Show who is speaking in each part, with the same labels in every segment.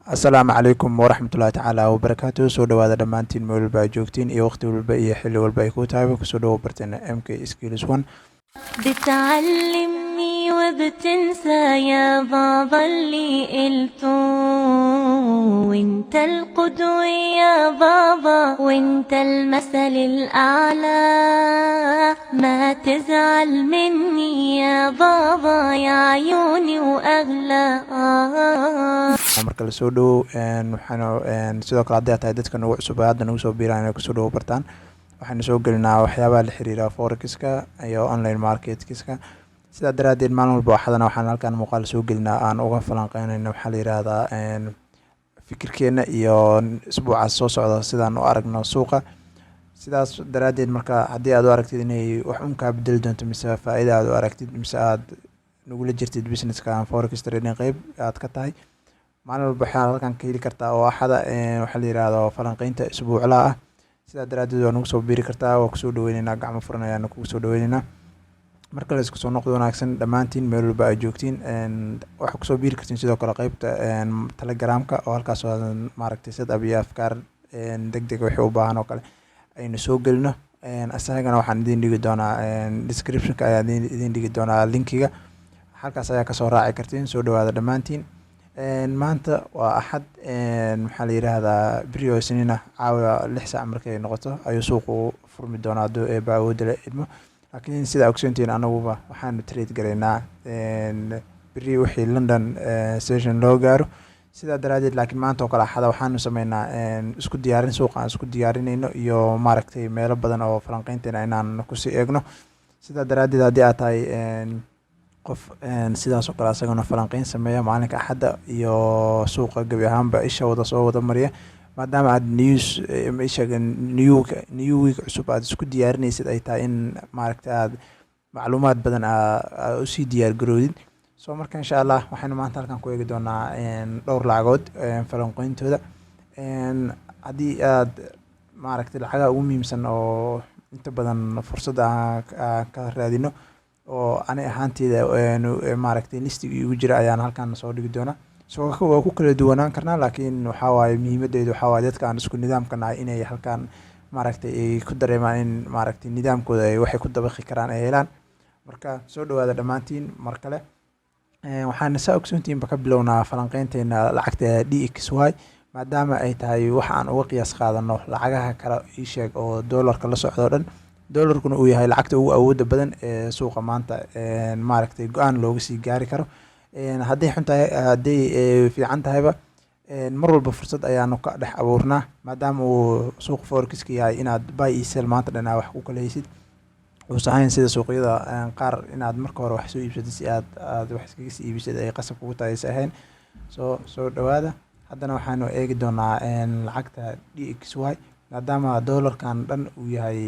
Speaker 1: Asalaamu calaykum waraxmatullahi tacaala wabarakaatu. Soo dhawaada dhammaantiin, meel walba aad joogtiin iyo waqti walba iyo xilli walba ay kuu tahayba. Kusoo dhawo barteena MK Skills One.
Speaker 2: بتعلمني وبتنسى يا بابا اللي قلته، وانت القدوة يا بابا، وانت المثل الأعلى. ما تزعل مني يا بابا، يا عيوني وأغلى.
Speaker 1: Marka lasoo dhowo, waxaanu sidoo kale hadday tahay dadka nagu cusub ee hadda nagu soo biiraan inay kusoo dhawo bartaan, waxaynu soo gelinaa waxyaabaha la xiriira forexiska iyo online marketkiska. Sidaa daraaddeed, maalin walba waxadana waxaan halkan muuqaal soo gelinaa aan uga falanqeynayno, waxaa la yiraahdaa, fikirkeena iyo isbuucaas soo socda sidaan u aragno suuqa. Sidaas daraaddeed, marka haddii aad u aragtid inay wax un kaa bedeli doonto, mise faa-ida aad u aragtid, mise aad nagula jirtid businesska forex trading qeyb aad ka tahay, maalin walba waxaad halkan ka heli kartaa oo Axada, waxaa la yiraahdo, falanqeynta isbuuclaha ah. Sidaa daraaddeed waa nagu soo biiri kartaa, waa kusoo dhaweyneynaa, gacmo furan ayaanu kugu soo dhaweyneynaa. Marka la isku soo noqdo wanaagsan dhammaantiin, meel walba aad joogtiin, waxaa kusoo biiri kartiin sidoo kale qeybta Telegramka, oo halkaas oo maaragtay setup iyo afkaar deg deg wixii u baahan oo kale aynu soo gelino. Isagana waxaan idin dhigi doonaa descriptionka, ayaan idin dhigi doonaa linkiga, halkaas ayaa kasoo raaci kartiin. Soo dhawaada dhammaantiin. Maanta waa Axad, maxaa la yiraahdaa, beri oo Isniin ah, caawa 6 saac markay noqoto ayuu suuqu furmi doonaa, hadduu Eebba awoodda la idmo. Laakiin sidaa ogsoontihiin, anaguba waxaanu trade garaynaa beri wixii London session loo gaaro. Sidaa daraaddeed, laakiin maanta oo kale Axada waxaanu sameynaa isku diyaarin suuqa aan isku diyaarinayno iyo maaragtay meelo badan oo falanqeynteena inaan kusii eegno. Sidaa daraaddeed, haddii aad tahay qof sidaas oo kale asagana falanqeyn sameeya maalinka Axadda iyo suuqa gebi ahaanba isha wada soo wada mariya, maadaama aad news isha new week cusub aad isku diyaarinaysid, ay tahay in maaragta aad macluumaad badan aa usii diyaar garoodid. So marka, insha Allah, waxaynu maanta halkan ku eegi doonaa dhowr lacagood falanqeyntooda. Haddii aad maaragtay lacagaha ugu muhiimsan oo inta badan fursadda aan ka raadino oo ani ahaanteyda maaragtay listiga igu jira ayaan halkan soo dhigi doonaa. So waa ku kala duwanaan karnaa, laakiin waxaa waaye muhiimadeydu waxaa waaye dadka aan isku nidaamka nahay inay halkan maaragtay ay ku dareemaan in maaragtay nidaamkooda ay waxay ku dabaqi karaan ay helaan. Marka soo dhawaada dhammaantiin mar kale. Waxaana, saa ogsoontihiinba, ka bilownaa falanqeynteena lacagta DXY, maadaama ay tahay wax aan uga qiyaas qaadano lacagaha kale ii sheeg oo doolarka la socdo o dhan, doolarkuna uu yahay lacagta ugu awooda badan ee suuqa maanta maaragtay go-aan looga sii gaari karo. Hadday xun tahay, hadday fiican tahayba, mar walba fursad ayaanu ka dhex abuurnaa, maadaama uu suuqa forexiska yahay inaad buy iyo sell maanta dhan aa wax ku kala haysid, uusan ahayn sida suuqyada qaar inaad marka hore wax soo iibsatid si aad wax iskaga sii iibisad ay qasab kugu tahay aysan ahayn. Soo dhawaada. Haddana waxaanu eegi doonaa lacagta DXY, maadaama doolarkan dhan uu yahay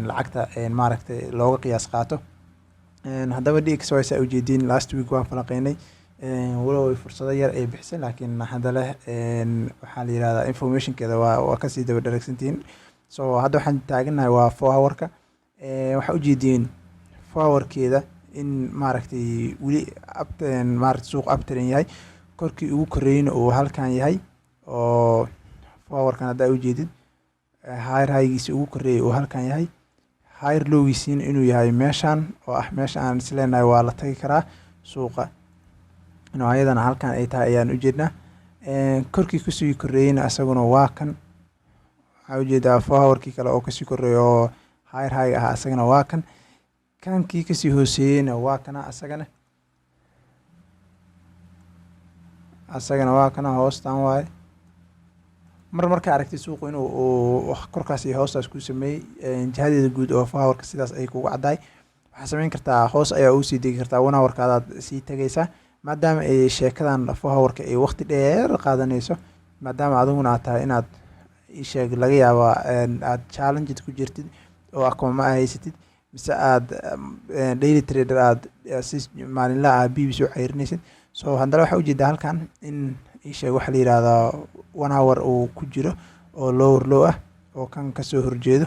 Speaker 1: lacagta maaragtay looga qiyaas qaato. Haddaba DXY, saa ujeediin, last week waan falanqeynay, walow ay fursado yar ay bixisay, laakiin hadda leh, waxaa la yirahdaa, informationkeeda waa kasii daba dheragsantihiin. So hadda waxaan taaganahay waa 4 hourka. Waxaa ujeediin 4 hourkeeda in maaragtay weli up, maaragtay suuq uptrend yahay, korkii ugu korreeyeyna uu halkan yahay, oo 4 hourkan haddaa ujeedid higher highgiisi ugu korreeyay uu halkan yahay, higher lowgiisiina inuu yahay meeshan, oo ah meesha aan isleenahay waa la tagi karaa suuqa, inuu ayadana halkan ay tahay ayaan ujeednaa. Korkii kusii korreeyeyna isaguna waa kan. Waxaa ujeedaa 4 hourkii kale oo kasii korreeya oo higher high ah, asagana waa kan. Kankii kasii hooseeyeyna waa kana, asagana waa kana, hoostan waaye. Mar markaa aragtid suuqu inuu uu korkaas iyo hoostaas ku sameeyey, jihadeeda guud oo 4 hourka sidaas ay kugu caddahay, waxaa sameyn kartaa hoos ayaa ugu sii degi kartaa, 1 hourkaadaad sii tegaysaa, maadaama ay sheekadan 4 hourka ay waqti dheer qaadanayso, maadaama adiguna aad tahay inaad isheeg laga yaaba aad challenged ku jirtid oo akooma haysatid, mise aad daily trader aad si maalinlaha ah pips u ceyrinaysid. So haddana waxaa ujeedaa halkan in isheeg waxaa la yihahdaa 1 hour uu ku jiro oo lower low ah, oo kan kasoo horjeedo,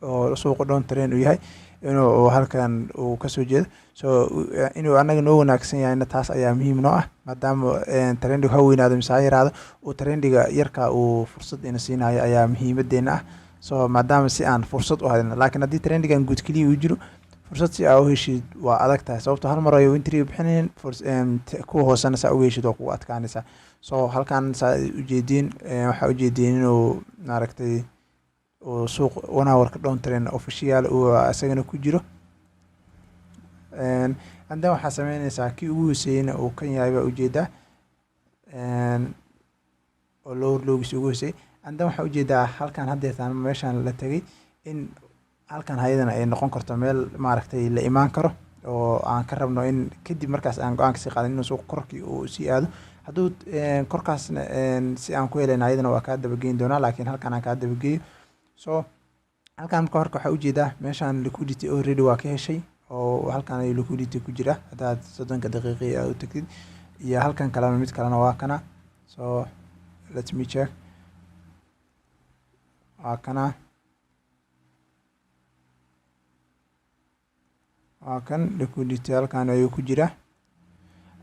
Speaker 1: oo suuqa down trend uu yahay. Inuu halkan uu kasoo jeedo, so inuu anaga noo wanaagsan yahayna taas ayaa muhiim noo ah, maadaama trendiga ha weynaado mise ha yaraado, uu trendiga yarka uu fursad ina siinayo ayaa muhiimadeena ah. So maadaama si aan fursad u helno, laakiin haddii trendigan guud keliya uu jiro, fursad si aa u heshid waa adag tahay, sababto hal mar ay entryga bixinayn, kuwa hoosena saa uga heshid waa kugu adkaanaysaa. So halkan saa ujeediin, waxaa ujeediin inuu maaragtay uu suuq one hourka down trend official uu isagana ku jiro. And then waxaa sameyneysaa kii ugu hooseeyeyna uu kan yahay baa ujeedaa, oo lower lowgiisa ugu hooseeyey. And then waxaa ujeedaa halkan haddeertaan meeshaan la tegay in halkan hayadana ay noqon karto meel maaragtay la imaan karo, oo aan ka rabno in kadib markaas aan go-aan kasii qaadan inuu suuq korkii uu sii aado. Hadduu korkaasna si aan ku helayna, ayadana waa kaa dabageyn doonaa, laakiin halkan aan kaa dabageeyo. So halkan marka horka waxaa ujeedaa meeshaan liquidity already waa ka heshay, oo halkan ayuu liquidity ku jira haddaad 30-ka daqiiqi aad u tagtid, iyo halkan kalena mid kalena waa kana. So let me check. Waa kana, waa kan liquidity halkan ayuu ku jira.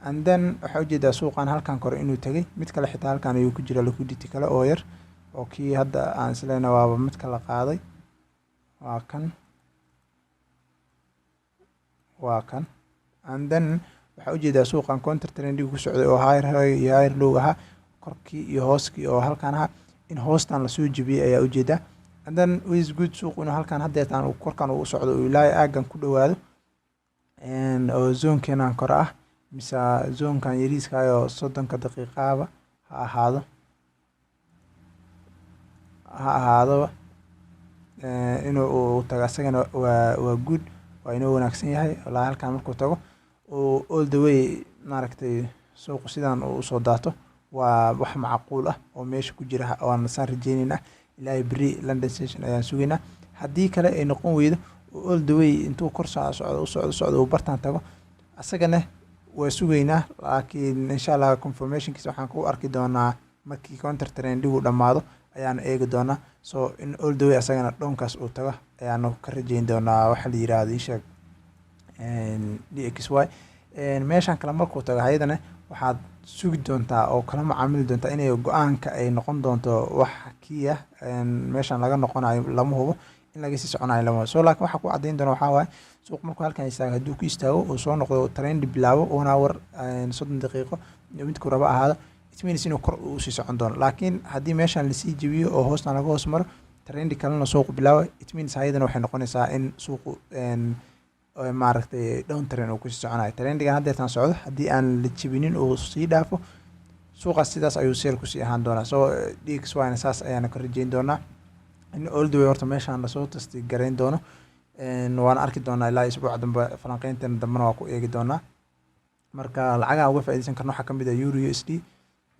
Speaker 1: And then waxaa ujeedaa suuqan halkan kore inuu tegay. Mid kale xitaa halkan ayuu ku jira, liquidity kale oo yar, oo kii hadda aan isleyna waaba midka la qaaday. Waa kan, waa kan. And then waxaa ujeedaa suuqan counter trendiga ku socday oo higher high iyo higher low ahaa, korkii iyo hooskii oo halkan ahaa, in hoostan lasoo jebiyey ayaa ujeedaa. And then with good suuq inuu halkan haddeertaan uu korkan uu socdo, uu ilaa aaggan ku dhowaado, oo zonekeenan kore ah mise zonekan yariiska oo 30-ka daqiiqaaba ha ahaado, ha ahaadoba, inuu uu tago asagana waa good, waa inoo wanaagsan yahay. Walaa halkan markuu tago uu all the way maaragtay suuqu sidan uu usoo daato, waa wax macquul ah oo meesha ku jira, waan saan rajeyneyna. Ilaahay beri London session ayaan sugeynaa. Haddii kale ay noqon weydo, all the way intuu kor socdo, u socdo, socdo, uu bartaan tago, asagana waa sugeynaa. Laakiin insha Allah confirmationkiisa waxaan ku arki doonaa markii counter trendigu dhammaado ayaanu eegi doonaa. So in all the way asagana downkaas uu tago ayaanu ka rajeyn doonaa. Waxa la yiraahdo isheeg DXY meeshan kale markuu tago, hayadana waxaad sugi doontaa oo kala macaamili doontaa inay go-aanka ay noqon doonto wax kiya meeshan laga noqonayo lama hubo, in laga sii soconayo lama hubo. So laakiin waxaa ku caddayn doona waxaa waaye, suuq markuu halkan istaago, hadduu ku istaago, uu soo noqdo, trend bilaabo, one hour, 30 daqiiqo, midkuu rabo ahaado, it means inuu kor usii socon doono. Laakiin haddii meeshan lasii jebiyo oo hoostan laga hoos maro, trendi kalena suuqu bilaabo, it means hayadana waxay noqonaysaa in suuqu maaragtay down trend uu kusii soconayo. Trendigan haddeertan socdo haddii aan la jebinin uu sii dhaafo, suuqaas sidaas ayuu sell kusii ahaan doonaa. So DXY na saas ayaana ka rajeyn doonaa in all the way horta meeshaan lasoo tasti garayn doono. Waana arki doonaa ilaa isbuuca dambe, falanqeynteena dambena waa ku eegi doonaa. Marka lacagaha uga faaideysan karno waxaa kamid ah euro USD.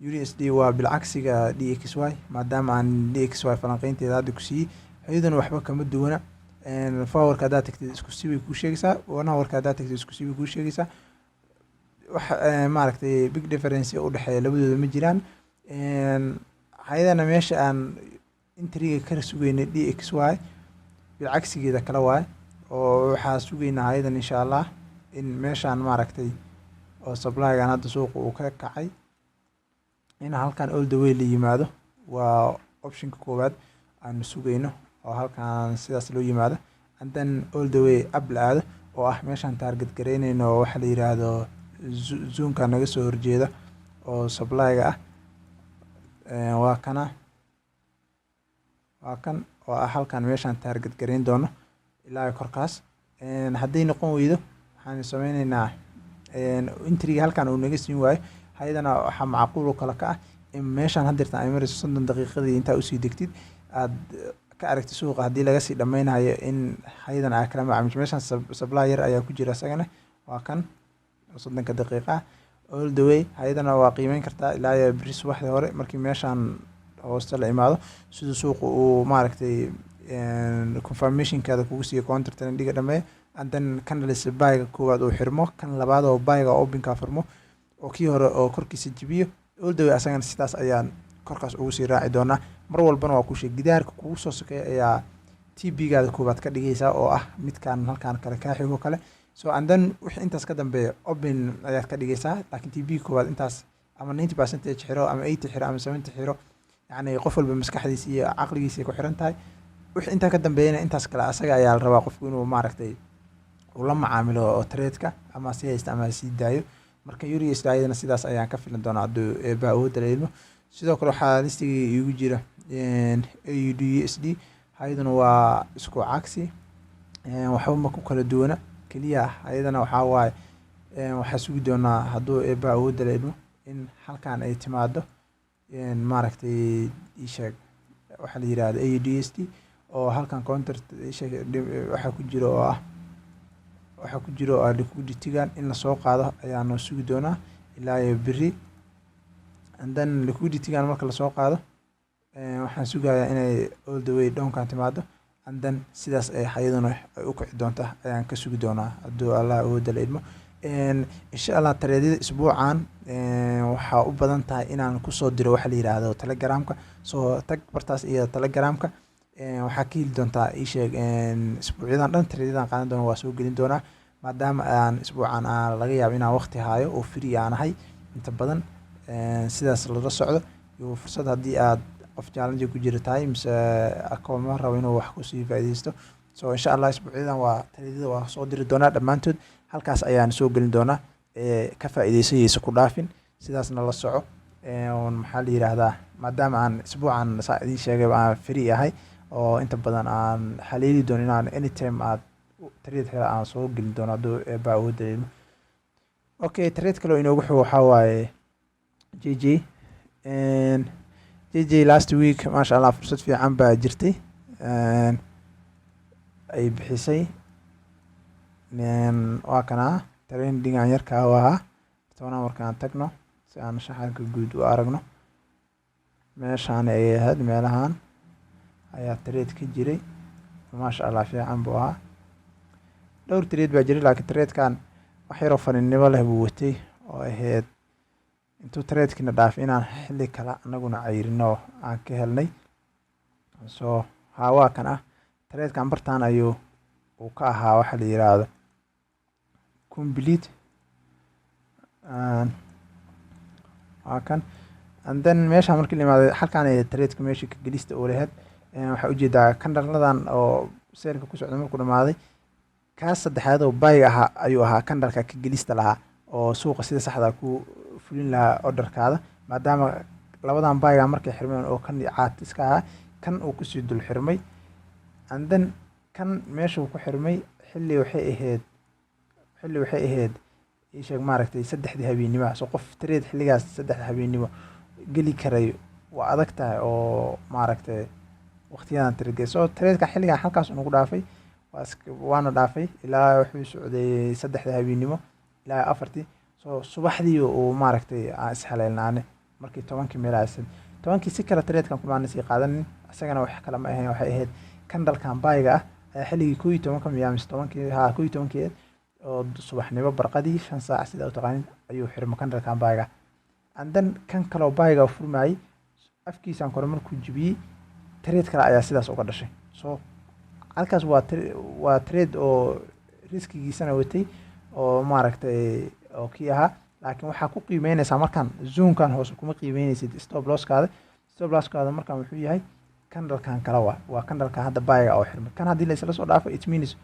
Speaker 1: Euro USD waa bilcagsiga DXY, maadaama aan DXY falanqeynteeda hadda ku siiyey, iyaduna waxba kama duwana. 4 hourka haddaad tagtid isku si bay kuu sheegaysaa, 1 hourka haddaad tagtid isku si bay kuu sheegaysaa. Wax maaragtay big difference udhexeeya labadooda ma jiraan. Hayadana meesha aan entryga ka sugeynay DXY bilcagsigeeda kale waaye, oo waxaa sugeynaa hayadan insha Allah in meeshaan maaragtay oo supplygan hadda suuqa uu ka kacay in halkan all the way la yimaado. Waa optionka koowaad aanu sugeyno, oo halkan sidaas loo yimaado and then all the way up la aado, oo ah meeshaan target gareyneyno waxa la yiraahdo zoneka naga soo horjeeda oo supplyga ah. Waa kana, waa kan oo ah halkan meeshaan target gareyn doono ilaa korkaas. Hadday noqon weydo, waxaan sameyneynaa entryga halkan uu naga siin waayo, hayadana waxaa macquul oo kale ka ah in meeshaan hadeertan ay mareyso 30 daqiiqadii intaa usii degtid, aad ka aragtid suuqa haddii laga sii dhameynayo, in hayadan aa kala macaamisho. Meeshaan supply yar ayaa ku jira, isagana waa kan 30-ka daqiiqa ah. All the way hayadana waa qiimeyn kartaa ilaa iyo beri subaxdii hore markii meeshaan hooste la imaado, sida suuqa uu maaragtay confirmationkaada kugu siiyo, counter trendiga dhameeyo, and then candles buyga koowaad uu xirmo, kan labaad oo buyga openka furmo, oo kii hore oo korkiisa jibiyo, all the way asagana sidaas ayaan korkaas ugu sii raaci doonaa. Mar walbana waa ku sheeg, gidaarka kugu soo sokeeya ayaa TP-gaada koowaad ka dhigaysaa, oo ah midkaan halkaan kale kaa xigo kale. So and then wixii intaas ka dambeeya open ayaad ka dhigaysaa, laakiin TP koowaad intaas ama 90% xiro ama 80 xiro ama 70 xiro. Yacni qof walba maskaxdiisa iyo caqligiisa ay ku xiran tahay. Wixii intaa ka dambeeyana, intaas kale asaga ayaa la rabaa qofku inuu, maaragtay, uu la macaamilo oo trade-ka ama si haysta ama sii daayo. Marka EURUSD ayadana sidaas ayaan ka filin doonaa hadduu Eebba awoodda la ilmo. Sidoo kale waxaa listigii iigu jira AUD USD. Ayaduna waa isku cagsi, waxba ma ku kala duwana. Keliya ayadana waxaa waaye, waxaa sugi doonaa hadduu Eebba awoodda la ilmo in halkan ay timaado, maaragtay, isheeg waxaa la yirahda AUD USD, oo halkan counter isheeg waxaa ku jiro, oo ah waxaa ku jiro oo ah liquidity-gan in lasoo qaado ayaanu sugi doonaa ilaa iyo beri. And then liquidity-gan marka lasoo qaado, waxaan sugayaa inay all the way down-kan timaado, and then sidaas ay ayaduna ay u kici doonta ayaan ka sugi doonaa hadduu Allah awoodda la idmo. Insha Allah trade-yada isbuucan waxaa u badan tahay inaan kusoo diro waxa la yiraahdo Telegramka. Soo tag bartaas iyo Telegramka, waxaa ka heli doontaa, isheeg, isbuucyadan dhan trade-yadan qaadan doona waa soo gelin doonaa, maadaama aan isbuucan aan laga yaabo inaan waqti haayo oo free aan ahay inta badan. Sidaas lala socdo iyo fursad haddii aad qof challenge ku jira tahay mise akooma rabo inuu wax kusii faa'iideysto. So insha Allah isbuucyadan waa trade-yada waa soo diri doonaa dhammaantood, halkaas ayaan soo gelin doonaa. Ka faa'iideysayeysa ku dhaafin, sidaasna la soco. Maxaa la yiraahdaa, maadaama aan isbuucan, saa idiin sheegay, aan free ahay oo inta badan aan haleeli doono inaan anytime aad trade hela aan soo gelin doono hadduu Eebba awoodda ilmo. Okay, trade kale oo inoogu xigo waxaa waaye GJ. GJ last week, maasha Allah, fursad fiican baa jirtay ay bixisay. Waa kanaa trendingan yarkaa u ahaa tobanaa. Markaan tagno si aan shaxanka guud u aragno, meeshaan ay ahayd, meelahan ayaa trade ka jiray. Maasha Allah, fiican buu ahaa. Dhowr trade baa jiray, laakiin trade-kan wax yaroo faninimo leh buu watay, oo ahayd intuu trade-kiina dhaafay inaan xilli kale anaguna cayrino aan ka helnay. So haa, waa kan ah trade-kan bartaan ayuu uu ka ahaa waxa la yiraahdo complete. Waa kan. And then meeshaan markii la imaaday, halkaan ay trade-ka meeshii ka gelista uu lahayd. Waxaa ujeedaa candle-ladan oo sell-ka ku socda markuu dhamaaday, kaas saddexaad oo buy-ga ahaa ayuu ahaa candle-ka ka gelista lahaa oo suuqa sida saxda ku fulin lahaa order-kaada, maadaama labadan buy-ga markay xirmeen oo kan caad iska ahaa, kan uu kusii dul xirmay. And then kan meeshuu ku xirmay xilli waxay ahayd, ii sheeg, maaragtay, 3dii habeennimo. So qof trade xilligaas 3da habeennimo geli karay waa adag tahay oo, maaragtay, waqtiyadan trade. So trade-ka xilligan halkaas unagu dhaafay, waa waana dhaafay ilaa wuxuu socday 3da habeennimo ilaa 4tii. So subaxdii uu, maaragtay, aan ishaleelnaane markii 10kii meelahaas, 10kii si kale trade-kan kumaana sii qaadanin. Isagana wax kale ma ahayn, waxay ahayd candle-kan buy-ga ah ayaa xilligii 11-ka miyaa mise 10kii, haa, 11kii oo subaxnimo, barqadii 5 saac sida u taqaanin, ayuu xirmo candle-kan buy-ga. And then kan kaloo buy-ga furmayay afkiisaan kore markuu jibiyey, trade kale ayaa sidaas uga dhashay. So halkaas waa trade oo risk-igiisana watay oo, maaragtay, oo kii ahaa, laakiin waxaa ku qiimeynaysaa markaan zone-kan hoose kuma qiimeynaysid stop loss-kaada. Stop loss-kaada markaan wuxuu yahay candle-kan kale, waa candle-kan hadda buy-ga oo xirmay. Kan haddii la isla soo dhaafo, it means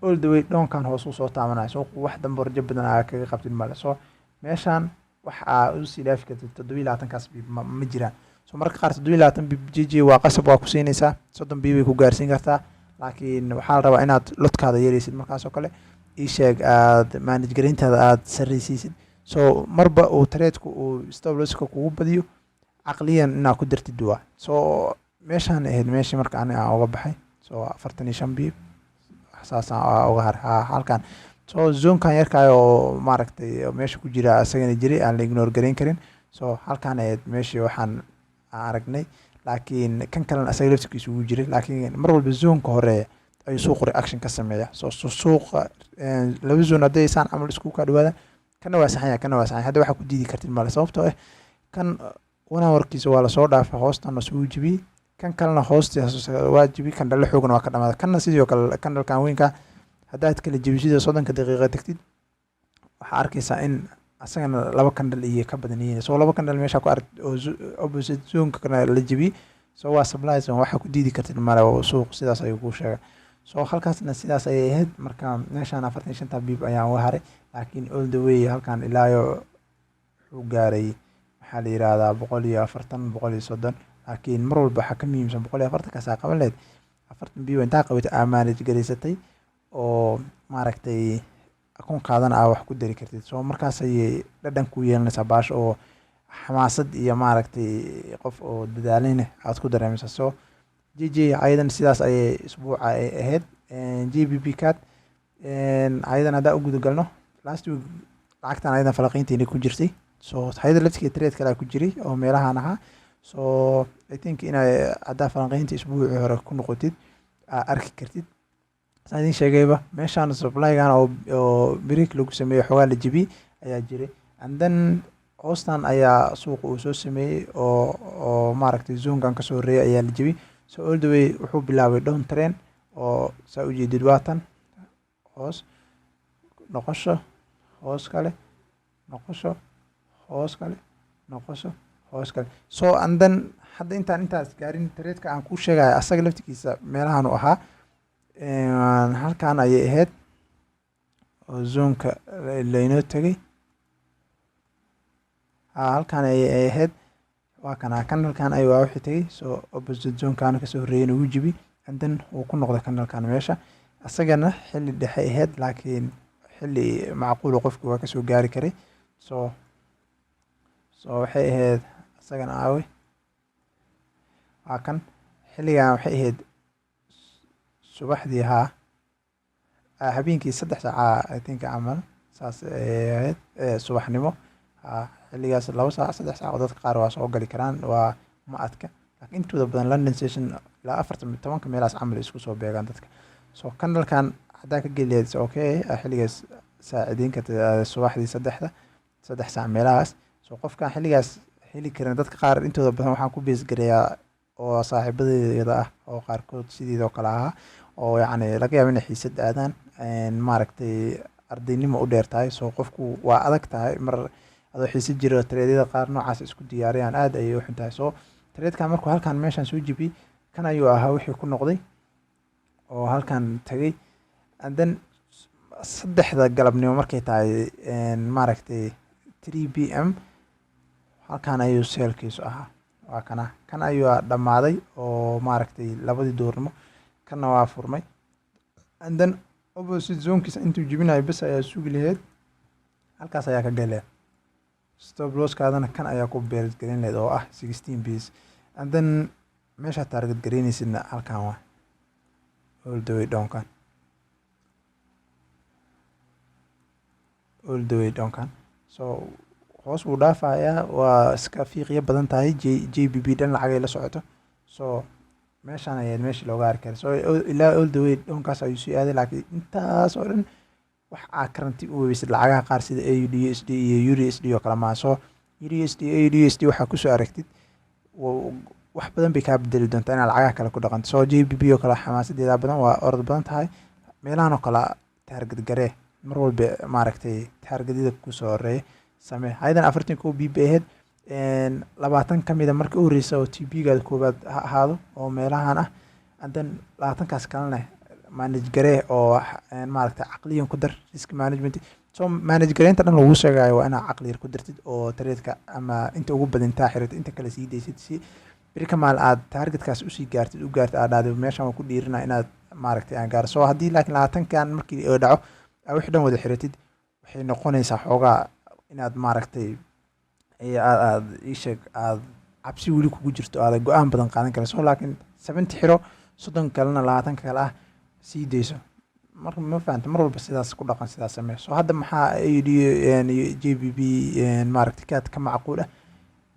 Speaker 1: all the way down-kan hoose usoo taabanaya. So wax dambe rajo badan aa kaga qabtid male. So meeshaan wax aa usii dhaafi kartid 27-kaas pip ma jiraan. So mararka qaar 27 pip GJ waa qasab, waa ku siinaysaa, 30 pip bay ku gaarsiin kartaa, laakiin waxaa la rabaa inaad lot-kaada yareysid markaas oo kale, ii sheeg, aad manage gareyntaada aada sarreysiisid. So marba uu trade-ku uu stop loss-ka kugu badiyo, caqliyan inaad ku dartid waa. So meeshaan ahayd meeshii marka ani aan uga baxay. So 45 pip saasaan uga har halkan. So zone-kan yarkaay oo, maaragtay, meesha ku jira isagana jiray aan la ignore gareyn karin. So halkaan ahayd meeshii waxaan aan aragnay, laakiin kan kalena asaga laftirkiisa ugu jiray, laakiin mar walba zone-ka horeeya ayuu suuqu reaction ka sameeya. So suuqa laba zone hadday saan camal isku kaa dhawaadaan, kana waa saxan yahay, kana waa saxan yahay. Hadda waxaa ku diidi kartid male, sababtoo ah kan one hour-kiisa waa lasoo dhaafay, hoostan lasoo jibiyey. Kan kalena hoostiisa waa jibi, candle xoogna waa ka dhamaada. Kanna sidoo kale, candlekan weynka haddaad kala jebisida 30-ka daqiiqa tagtid, waxaa arkaysaa in asagana laba candle iyo ka badan yihiin. So laba candle meesha ku arag oo opposite zonekana la jebiyey, so waa supply zone, waxaa ku diidi kartid male oo suuq sidaas ayuu kuu sheegay. So halkaasna sidaas ayay ahayd. Marka meeshaan 45-ta pip ayaan uga haray, laakiin all the way halkan ilaayo wuxuu gaaray, maxaa la yiraahdaa, 140, 130. Laakiin mar walba waxaa ka muhiimsan 140-kaasaa qaban lahayd, 40 pip intaa qabatay aa manage garaysatay oo maaragtay akoonkaadana aa wax ku dari kartid. So markaas ayay dhadhan ku yeelanaysaa baasha oo xamaasad iyo maaragtay qof oo dadaalayna aad ku dareemaysaa. So GJ ayadan sidaas ayay isbuuca ay ahayd. GBP CAD ayadan haddaa u guda galno, last week lacagtan ayadan falaqeynteeni ku jirtay. So ayada laftigeeda trade kalea ku jiray oo meelahan ahaa. So I think inay haddaa falanqeynta isbuucii hore ku noqotid aa arki kartid. Saan idiin sheegayba, meeshaan supplygan oo break lagu sameeyey, xoogaa la jebiyey ayaa jiray, and then hoostan ayaa suuqa uu soo sameeyey oo maaragtay zonekan kasoo horreeyay ayaa la jebiyey. So all the way wuxuu bilaabay down trend oo saa ujeedid, waatan hoos noqosho, hoos kale noqosho, hoos kale noqosho, hoos kale. So and then hadda intaan intaas gaarin, tradeka aan kuu sheegaya asaga laftigiisa meelahan uu ahaa, halkan ayay ahayd oo zoneka laynoo tegay. Halkan ayay ahayd, waa kana candlekan ay waa wixii tegay. So opposite zonekana kasoo horreeyayna wuu jibi, and then wuu ku noqday candlekan meesha. Asagana xilli dhexe ahayd, laakiin xilli macquul qofku waa kasoo gaari karay. So waxay ahayd asagana, aawe, waa kan. Xilligan waxay ahayd subaxdii, haa, habeenkii 3 saaca I think camal saas ayay ahayd subaxnimo. Haa, xilligaas 2 saac, 3 saac oo dadka qaar waa soo gali karaan, waa ma adka, laakiin intooda badan London session ilaa 4-ta 10-ka meelahaas camal isku soo beegaan dadka. So candlekan haddaa ka geli lahayd, okay, xilligaas saacideyn karta subaxdii 3 saac meelahaas. So qofkan xilligaas heli karin, dadka qaar intooda badan waxaan ku base gareeyaa oo saaxiibadeeda ah oo qaarkood sideedoo kale ahaa oo yacni laga yaabo inay xiisad aadaan, maaragtay, ardaynimo u dheer tahay. So qofku waa adag tahay mar adoo xiisad jiro tradeyada qaar noocaas isku diyaariyaan, aad ayay u xun tahay. So tradekan markuu halkan meeshan soo jibiyey, kan ayuu ahaa wixii ku noqday oo halkan tagay. And then 3-da galabnimo markay tahay, maaragtay, 3 p.m., halkan ayuu sellkiisu ahaa. Waa kana, kan ayuu dhammaaday oo maaragtay 2-dii duurnimo kanna waa furmay, and then opposite zonekiisa intuu jibinayo bes ayaa sugi lahayd, halkaas ayaa ka galaya. Stop losskaadana kan ayaa ku beergelin gelin lahayd oo ah 16 pips, and then meeshaa target garaynaysidna halkan waa all the way downkan, all the way downkan. So hoos buu dhaafayaa, waa iska fiiqyo badan tahay. GBP dhan lacagay la socoto. So meeshaan ayaad meeshii looga arki kara. So ilaa all the way downkaas ayuu sii aaday, laakiin intaas oo dhan wax aa karanti u weysid lacagaha qaar sida AUD USD iyo EUR USD oo kale maaha. So EUR USD, AUD USD waxaa kusoo aragtid wax badan bay kaa bedeli doontaa inaad lacagaha kale ku dhaqanto. So GBP oo kale xamaasadeeda badan, waa orod badan tahay. Meelahan oo kale target garee mar walba, maaragtay, targetyada kusoo horeeya samee. Ayadan 41 pip bay ahayd, 20 ka mida marka u horeysa oo TP-gaada koowaad ha ahaado oo meelahan ah, and then 20-kaas kalena manage garee oo maaragtay caqliyan ku dar risk management. So manage gareynta dhan lagu sheegayo waa inaad caqli yar ku dartid oo tradeka ama inta ugu badan intaa xiratid, inta kale sii daysid, si beri ka maal aad targetkaas usii gaartid, u gaartid, aad dhahdo meeshan waan ku dhiirina inaad maaragtay aan gaaro. So haddii laakiin 20-kan markii oo dhaco aa wixii dhan wada xiratid, waxay noqonaysaa xoogaa inaad maaragtay aad ii sheeg aad cabsi weli kugu jirto, aada go-aan badan qaadan karin. So laakiin 70 xiro, 30 kalena, 20-ka kale ah sii dayso. Mar ma fahanta, mar walba sidaas ku dhaqan, sidaas samee. So hadda maxaa AUD GBP maaragtay CAD ka macquul ah?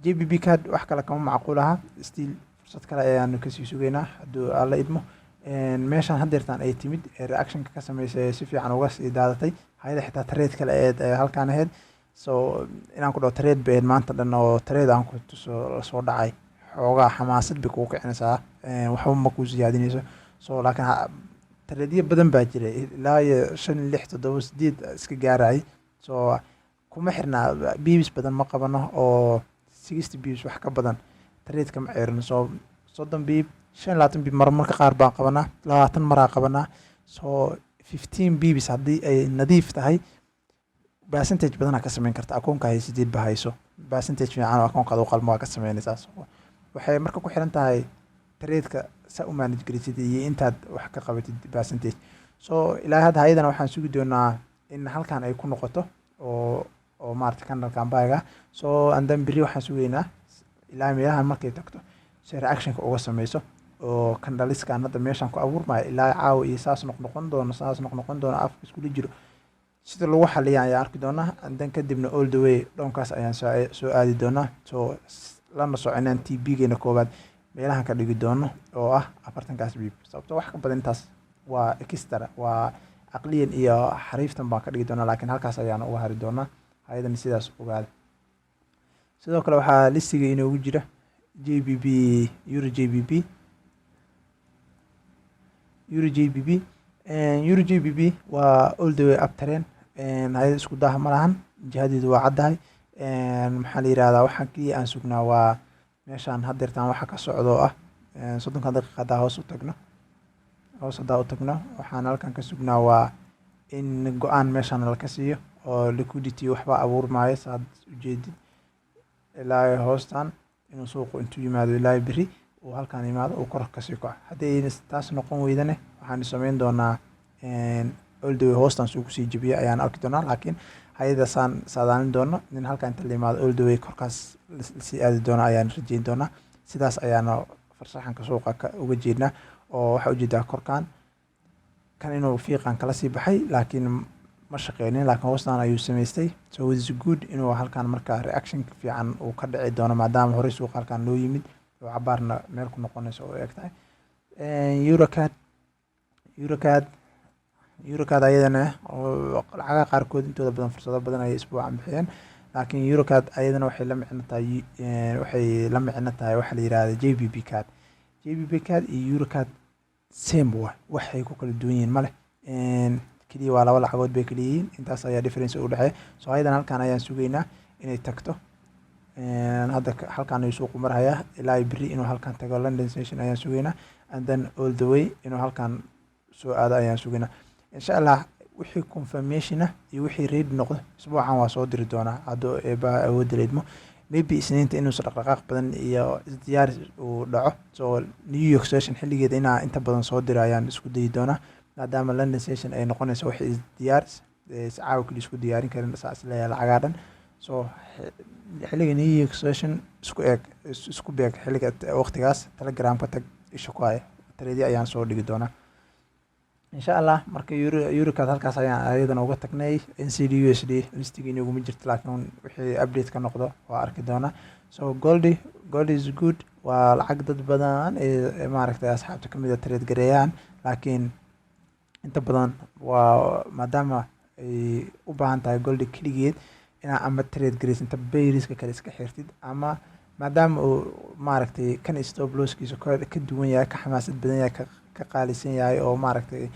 Speaker 1: GBP CAD wax kale kama macquul aha, still fursad kale ayaanu kasii sugaynaa hadduu Alla idmo. Meeshaan haddeertaan ay timid ee reactionka ka sameysay, si fiican uga sii daadatay hayada, xitaa trade kale eed halkaan ahayd. So inaan ku dhaho trade ba ahayd maanta dhan oo trade aan ku tuso lasoo dhacay. Xoogaa xamaasad bay kugu kicinaysaa, waxba ma kuu siyaadinayso. So laakiin trade-yo badan baa jira, ilaa iyo shan, lix, toddoba, sideed iska gaarayay. So kuma xirnaa, pips badan ma qabano oo 60 pips wax ka badan trade kama ceerino. So 30 pip, 25 pip marmarka qaar baan qabanaa, 20 maraa qabanaa. So 15 pips haddii ay nadiif tahay, percentage badanaa ka sameyn karta. Akoonka haysideed ba hayso, percentage fiican oo akoonkaada u qalmo waa ka sameynaysaa. So waxay marka ku xiran tahay trade-ka saa u manage gelisid iyo intaad wax ka qabatid percentage. So ilaa hadda ayadana waxaan sugi doonaa in halkan ay ku noqoto oo maarata candle-kan buy-ga. So and then berri waxaan sugaynaa ilaa meelahan markay tagto si reaction-ka uga sameyso, oo candles-kan hadda meeshan ku abuurmaya ilaa caawa iyo saas noqnoqon doono, saas noqnoqon doono, afka iskula jiro, sida lagu xaliya ayaan arki doonaa. And then kadibna all the way dhoonkaas ayaan soo aadi doonaa. So lana soconaan TP-geena koowaad meelahan ka dhigi doono oo ah 40-kaas pip, sababto wax ka badan intaas waa extra, waa caqliyan iyo xariiftan baan ka dhigi doonaa, laakiin halkaas ayaan uga hari doonaa. Ayadana sidaas ogaada. Sidoo kale waxaa list-iga inoogu jira GBP, euro GBP, euro GBP. Euro GBP waa all the way up trend. Hayada isku daha ma lahan, jihadeedu waa caddahay. Maxaa la yihahdaa, waxaan keliya aan sugnaa waa meeshaan haddeertaan waxa ka socdo oo ah 30-ka daqiiqa. Haddaa hoos u tagno, hoos haddaa u tagno, waxaan halkan ka sugnaa waa in go-aan meeshaan laka siiyo oo liquidity waxba abuurmaayo. Saad ujeedid, ilaa hoostan inuu suuqu intuu yimaado, ilaa beri uu halkan yimaado, uu kor kasii kaco. Haddii taas noqon weydane, waxaan sameyn doonaa all the way hoostan suu kusii jebiyo ayaan arki doonaa. Laakiin hayada saan saadaalin doono in halkan inta la yimaado all the way korkaas lasii aadi doono ayaan rajeyn doonaa. Sidaas ayaana farshaxanka suuqa ka uga jeednaa, oo waxaa ujeedaa korkan kan inuu fiiqan kala sii baxay, laakiin ma shaqeynin, laakiin hoostan ayuu sameystay. So it's good inuu halkan marka reaction fiican uu ka dhici doono, maadaama horey suuqa halkan loo yimid oo cabaarna meel ku noqonayso oo eg tahay. EURCAD, EURCAD, EURCAD ayadana lacagaha qaarkood intooda badan fursado badan ayay isbuucan bixiyeen, laakiin EURCAD ayadana waxay la micno tahay waxa la yihahda GBP CAD. GBP CAD iyo EURCAD same wa, waxay ku kala duwan yihiin male, keliya waa laba lacagood bay kala yihiin, intaas ayaa difference u dhexeeya. So ayadan halkan ayaan sugaynaa inay tagto. Hadda halkan ayuu suuqu marhayaa, ilaa beri inuu halkan tago London session ayaan sugaynaa, and then all the way inuu halkan soo aado ayaan sugaynaa, insha Allah. Wixii confirmation ah iyo wixii ready noqdo isbuucan waa soo diri doonaa, hadduu Eebaha awoodda leedmo. Maybe Isniinta inuusan dhaqdhaqaaq badan iyo isdiyaaris uu dhaco. So New York session xilligeeda inaa inta badan soo diro ayaan isku dayi doonaa, maadaama London session ay noqonayso wax isdiyaaris caawa keli isku diyaarin karin, saa isleeyahay lacagaa dhan. So xilliga New York session isku eeg, isku beeg xilliga waqtigaas, Telegramka tag, isha ku haya, trade ayaan soo dhigi doonaa, insha Allah. Marka EURCAD halkaas ayaan ayadana uga tagnay. NZD USD list-iga inaguma jirto, laakiin wixii update ka noqdo waa arki doonaa. So gold-i, gold is good, waa lacag dad badan ee maaragtay asxaabta kamid a trade gareeyaan, laakiin inta badan waa maadaama ay u baahan tahay gold-i keligeed inaa ama trade gareysid inta pairs-ka kale iska xirtid, ama maadaama uu maaragtay kan stop loss-kiisa ka duwan yahay, ka xamaasad badan yahay, ka qaalisan yahay, oo maaragtay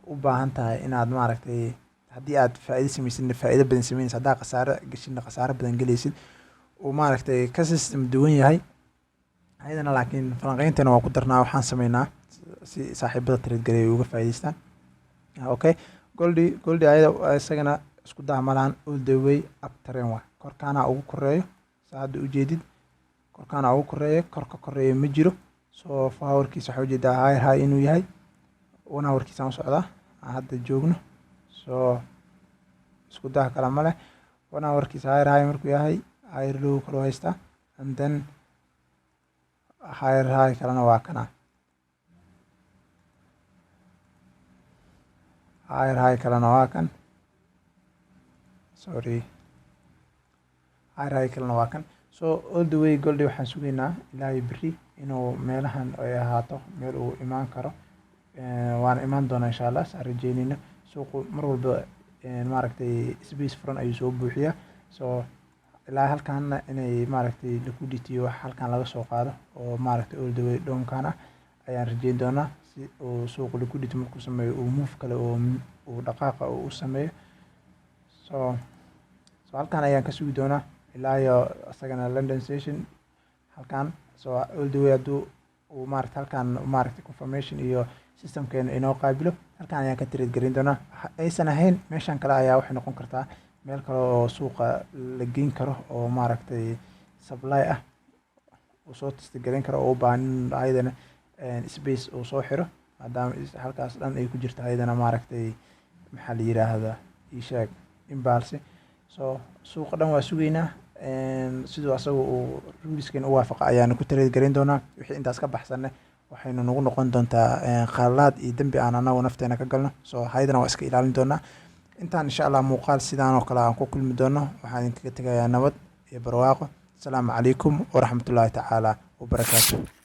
Speaker 1: u baahan tahay inaad maaragtay haddii aad faa'iido sameysidna faa'iido badan sameynaysid, haddaa khasaare geshidna khasaare badan gelaysid, uu maaragtay ka system duwan yahay ayadana. Laakiin falanqeyntana waa ku darnaa, waxaan sameynaa si saaxiibada trade gareey ay uga faa'iideystaan. Okay, gold-i, gold-i ayada isagana isku daa malahan, all the way up trend waa. Korkaana ugu koreeyo, saa hadda ujeedid, korkaana ugu koreeyo, kor ka koreeyo ma jiro. So 4 hour-kiisa waxaa ujeedaa higher high inuu yahay. 1 hour-kiisaan u socdaa aan hadda joogno. So isku daha kale ma leh. 1 hour-kiisa higher high markuu yahay, higher low kaloo haystaa, and then higher high kalena waa kana, higher high kalena waa kan, sorry, higher high kalena waa kan. So all the way gold-i waxaan sugaynaa ilaa iyo beri inuu meelahan ay ahaato meel uu imaan karo, waana imaan doonaa, insha Allah, saan rajeynayno. Suuqu mar walba maaragtay space furan ayuu soo buuxiyaa. So Ilaa halkaana inay, maaragtay, liquidity wax halkan laga soo qaado oo, maaragtay, all the way downkan ah ayaan rajeyn doonaa, si uu suuqu liquidity markuu sameeyo uu move kale oo uu dhaqaaqa uu u sameeyo. So halkan ayaan ka sugi doonaa ilaa iyo isagana London session halkan. So all the way hadduu uu, maaragtay, halkan, maaragtay, confirmation iyo systemkeena inoo qaabilo, halkan ayaan ka trade garin doonaa. Aysan ahayn, meeshan kale ayaa waxay noqon kartaa meel kale oo suuqa la geyn karo oo, maaragtay, supply ah uu soo test garin karo oo u baahan in ayadana space uu soo xiro, maadaama halkaas dhan ay ku jirto ayadana, maaragtay, maxaa la yiraahdaa, ii sheeg, impulse. So suuqa dhan waa sugaynaa, siduu asaga uu ruleskeena u waafaqa ayaana ku trade garin doonaa. Wixii intaas ka baxsanne waxaynu nagu noqon doontaa khaladaad iyo dembi aan anagu nafteena ka galno. So hayadana waa iska ilaalin doonaa. Intaan insha Allah muuqaal sidaan oo kale aan ku kulmi doono, waxaan idinkaga tegayaa nabad iyo barwaaqo. Asalaamu calaykum waraxmatullaahi tacaala wabarakaatu.